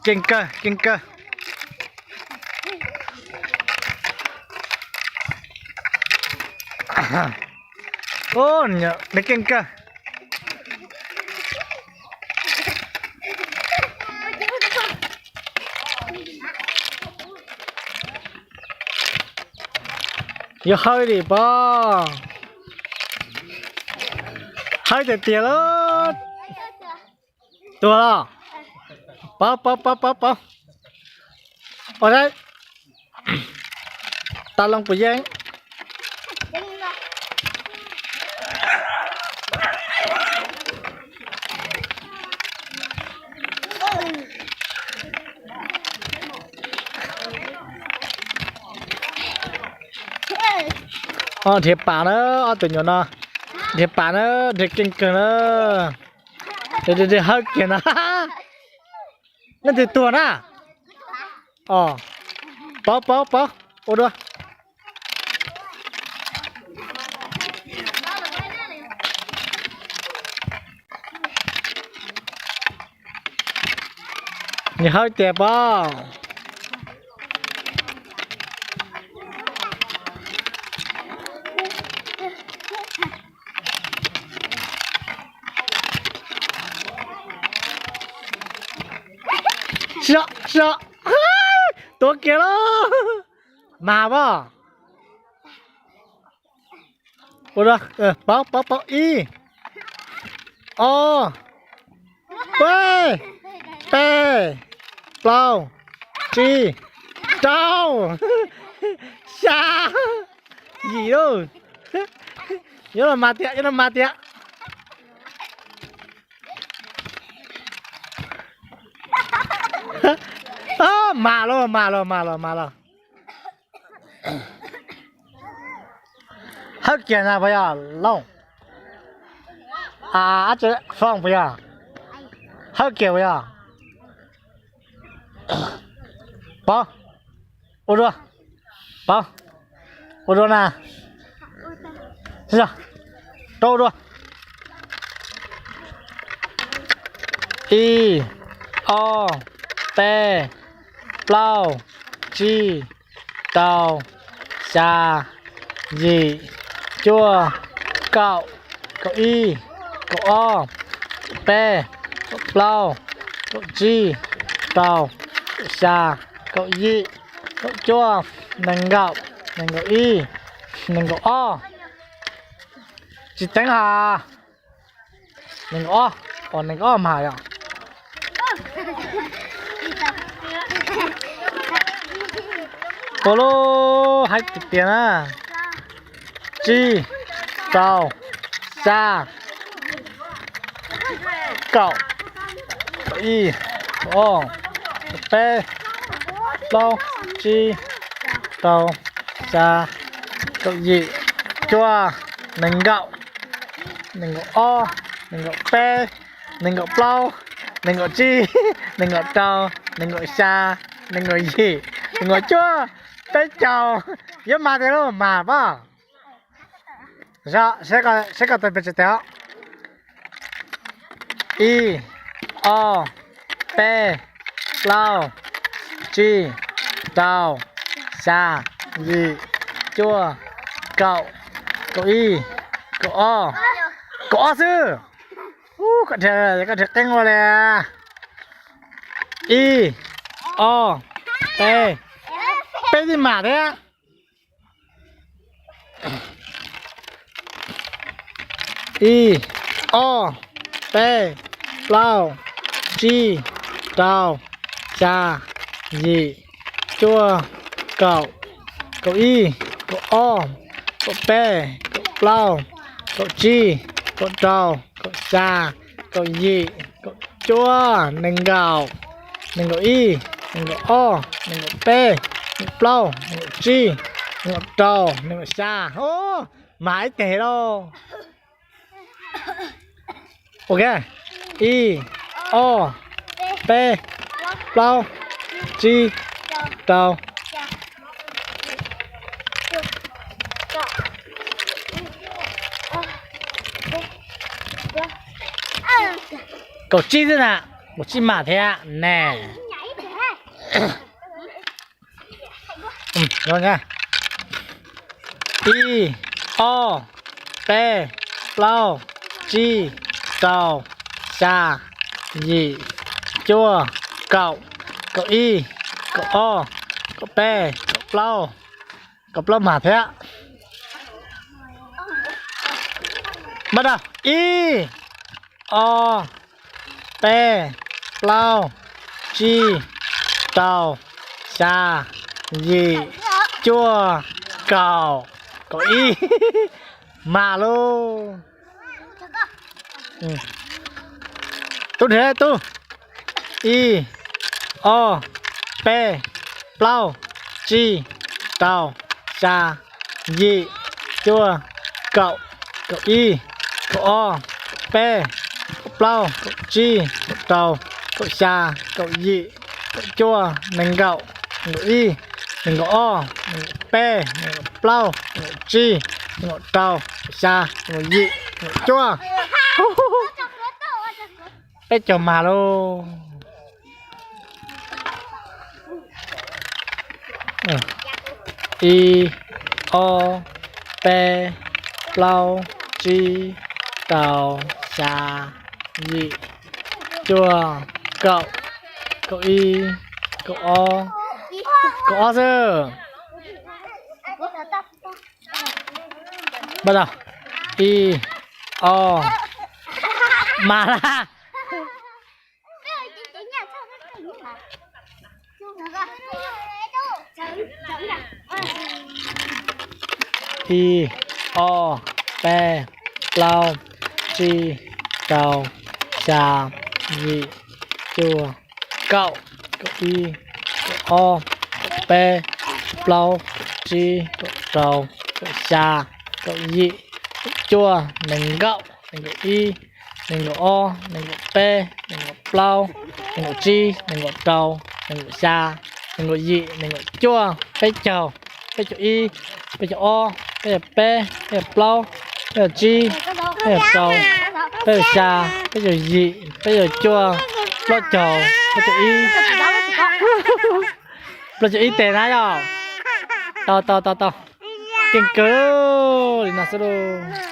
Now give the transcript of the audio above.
Keej kawg, keej kawg. Nws keej kawg. Yuav hawb li pob. Hawb tiag tiag lauj. Tuag los. Pov, pov, pov, pov, pov. Ua saib. Tas loo puas yeej. Nrhiav pam na, ob tug nyuam no. Nrhiav pam na, nrhiav keej kawg na. Hawb kiag na. Leej twg tuag na? Pov, pov, pov, ua dua. Nws hawb tiag pob. Sib, sib, tuag kiag lauj. Mag pob. Ua dua, pov, pov, pov, ib, ob, peb, peb, plaub, tsib, rau, xya, yim lauj. Yuav los mag tiag, yuav los mag tiag. Mag los, mag los, mag los, mag los. Hawb kiag na puas yog Looj? Ab tsi, Fooj puas yog? Hawb kiag puas yog? Pov, ua dua. Pov, ua dua na. Rau ua dua. Ib, ob, peb, plaub, tsib, rau, xya, yim, cuaj, kaum, kaum ib, kaum ob, kaum peb, kaum plaub, kaum tsib, rau, kaum xya, kaum yim, kaum cuaj, nees nkaum, nees nkaum ib, nees nkaum ob. Tsis teev has. Nees nkaum ob, nees nkaum ob mas yog. Ua lub haib tiag tiag na. Tsib, rau, xya, kaum, kaum ib, kaum ob, kaum peb, plaub, tsib, rau, xya, kaum yim, cuaj, nees nkaum, nees nkaum ob, nees nkaum peb, nees nkaum plaub, nees nkaum tsib, nees nkaum rau, nees nkaum xya, nees nkaum yim, nees nkaum cuaj, peb caug. Yuav mag tiag lauj, mag pob. Saib koj tau pes tsawg tes os. Ib, ob, peb, plaub, tsib, rau, xya, yim, cuaj, kaum, kaum ib, kaum ob, kaum ob xwb. Koj dhia qeeb ua li. Ib, ob, peb, peb tib mam thiab. Ib, ob, peb, plaub, tsib, rau, xya, yim, cuaj, kaum, kaum ib, kaum ob, kaum peb, kaum plaub, kaum tsib, kaum rau, kaum xya, kaum yim, kaum cuaj, nees nkaum, nees nkaum ib, nees nkaum ob, nees nkaum peb, nees nkaum plaub, nees nkaum tsib, nees nkaum rau, nees nkaum xya. Mag ib teg lauj. Ok, ib, ob, peb, plaub, tsib, rau, kaum tsib xwb na, kaum tsib mam thiab ne. Ib, ob, peb, plaub, tsib, rau, xya, yim, cuaj, kaum, kaum ib, kaum ob, kaum peb, kaum plaub, kaum plaub mag thiab. Npaj dab, ib, ob, peb, plaub, tsib, rau, xya, yim, cuaj, kaum, kaum ib. Mag lauj. Tub nrhiav tub. Ib, ob, peb, plaub, tsib, rau, xya, yim, cuaj, kaum, kaum ib, kaum ob, kaum peb, kaum plaub, kaum tsib, kaum rau, kaum xya, kaum yim, kaum cuaj, nees nkaum, nees nkaum ib, nees nkaum ob, nees nkaum peb, nees nkaum plaub, nees nkaum tsib, nees nkaum rau, nees nkaum xya, nees nkaum yim, nees nkaum cuaj. Peb caug mag lauj. Ib, ob, peb, plaub, tsib, rau, xya, yim, cuaj, kaum, kaum ib, kaum ob, kaum ob xwb. Npaj dab, ib, ob, mag lawm. Ib, ob, peb, plaub, tsib, rau, xya, yim, cuaj, kaum, kaum ib, kaum ob, kaum peb, plaub, tsib, kaum rau, kaum xya, kaum yim, kaum cuaj, nees nkaum, nees nkaum ib, nees nkaum ob, nees nkaum peb, nees nkaum plaub, nees nkaum tsib, nees nkaum rau, nees nkaum xya, nees nkaum yim, nees nkaum cuaj, peb caug, peb caug ib, peb caug ob, peb caug peb, peb caug plaub, peb caug tsib, peb caug rau, peb caug xya, peb caug yim, peb caug cuaj, plaub caug, plaub caug ib, plaub caug ib tes na yog. Tau tau tau tau. Keej kawg li no xwb lauj.